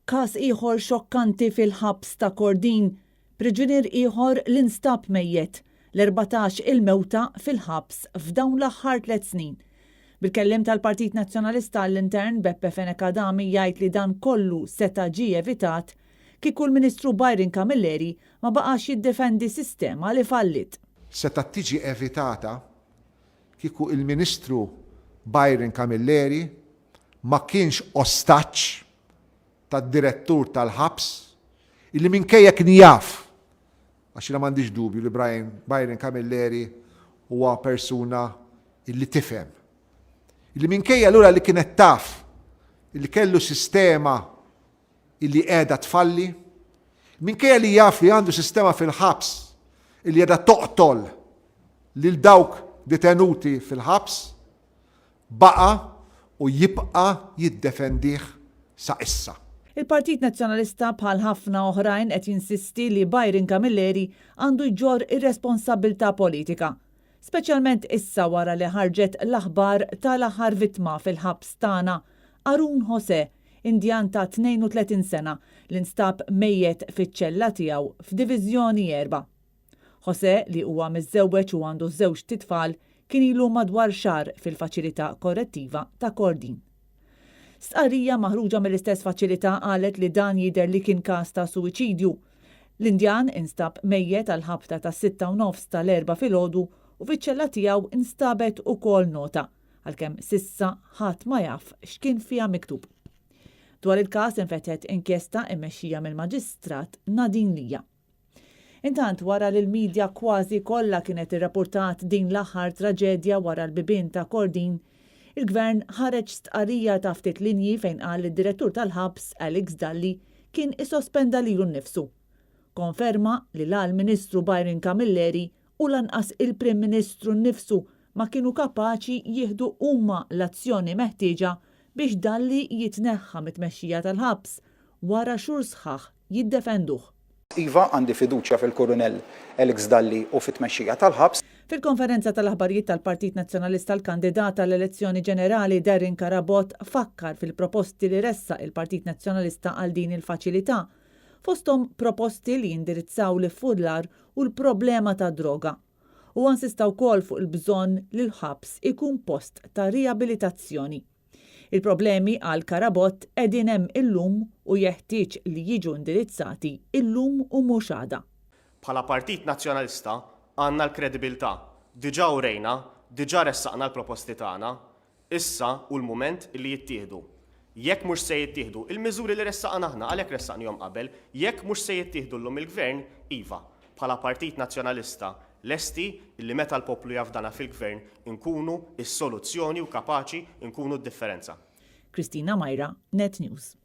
Każ ieħor xokkanti fil-ħabs ta' Kordin, priġunier ieħor li nstab mejjet, l-14 il-mewta fil-ħabs f'dawn l-aħħar tlett snin. Bil-kelliem tal-Partit Nazzjonalista għall-Intern Beppe Fenech Adami jgħid li dan kollu seta' ġie evitat kieku l-Ministru Byron Camilleri ma baqax jiddefendi sistema li falliet. Setgħet tiġi evitata kieku il-Ministru Byron Camilleri ma kienx ostaġġ tad-direttur tal-ħabs illi minkejja kien jaf, għax jiena m'għandix dubju li Brian Byron Camilleri huwa persuna illi tifhem, illi minkejja allura li kienet taf illi kellu sistema illi qiegħda tfalli, minkejja li jaf li għandu sistema fil-ħabs illi qiegħda toqtol lil dawk detenuti fil-ħabs, Baqa' u jibqa' jiddefendih sa issa. Il-Partit Nazzjonalista bħal ħafna oħrajn qed jinsisti li Byron Camilleri għandu jġorr ir-responsabbiltà politika. Speċjalment issa wara li ħarġet l-aħbar tal-aħħar vittma fil-ħabs tagħna, Arun Jose, Indjan ta' 32 sena li nstab mejjet fiċ-ċella tiegħu f'Diviżjoni Erba'. José, li huwa miżżewweġ u għandu żewġt itfal, kien ilu madwar xahar fil-Faċilità Korrettiva ta' Kordin. Stqarrija maħruġa mill-istess faċilità qalet li dan jidher li kien każ ta' suwiċidju. L-Indjan instab mejjet għall-ħabta tas-sitta u nofs tal-Erbgħa filgħodu u fiċ-ċella tiegħu nstabet ukoll nota, għalkemm s'issa ħadd ma jaf x'kien fiha miktub. Dwar il-każ infetħet inkjesta mmexxija mill-Maġistrat Nadine Lia. Intant, wara li l-midja kważi kollha kienet irrapurtat din l-aħħar traġedja wara l-bibien ta' Kordin, il-Gvern ħareġ stqarrija ta' ftit linji fejn qal li d-Direttur tal-Ħabs, Alex Dalli, kien isospenda lilu nnifsu. Konferma li la l-Ministru Byron Camilleri u lanqas il-Prim Ministru nnifsu ma kienu kapaċi jieħdu huma l-azzjoni meħtieġa biex Dalli jitneħħa mit-tmexxija tal-ħabs wara xhur sħaħ jiddefenduh. Iva, għandi fiduċja fil-Kurunell Alex Dalli u fit-tmexxija tal-ħabs. Fil-konferenza tal-aħbarijiet tal-Partit Nazzjonalista l-kandidat għall-elezzjoni ġenerali Darren Carabott fakkar fil-proposti li ressaq il-Partit Nazzjonalista għal din il-faċilità, fosthom proposti li jindirizzaw l-iffullar u l-problema tad-droga. Huwa insista wkoll fuq il-bżonn li l-ħabs ikun post ta' riabilitazzjoni. Il-problemi, qal Carabott, qegħdin hemm illum u jeħtieġ li jiġu indirizzati illum u mhux għada. Bħala Partit Nazzjonalista għandna l-kredibilità. Diġà urejna, diġà ressaqna l-proposti tagħna. Issa hu l-mument li jittieħdu. Jekk mhux se jittieħdu, il-miżuri li ressaqna aħna, għalhekk ressaqnihom qabel, jekk mhux se jittieħdu llum mill-Gvern, iva, bħala Partit Nazzjonalista lesti li meta l-poplu jafdana fil-Gvern inkunu s-soluzzjoni u kapaċi nkunu d-differenza. Christina Myra, Net News.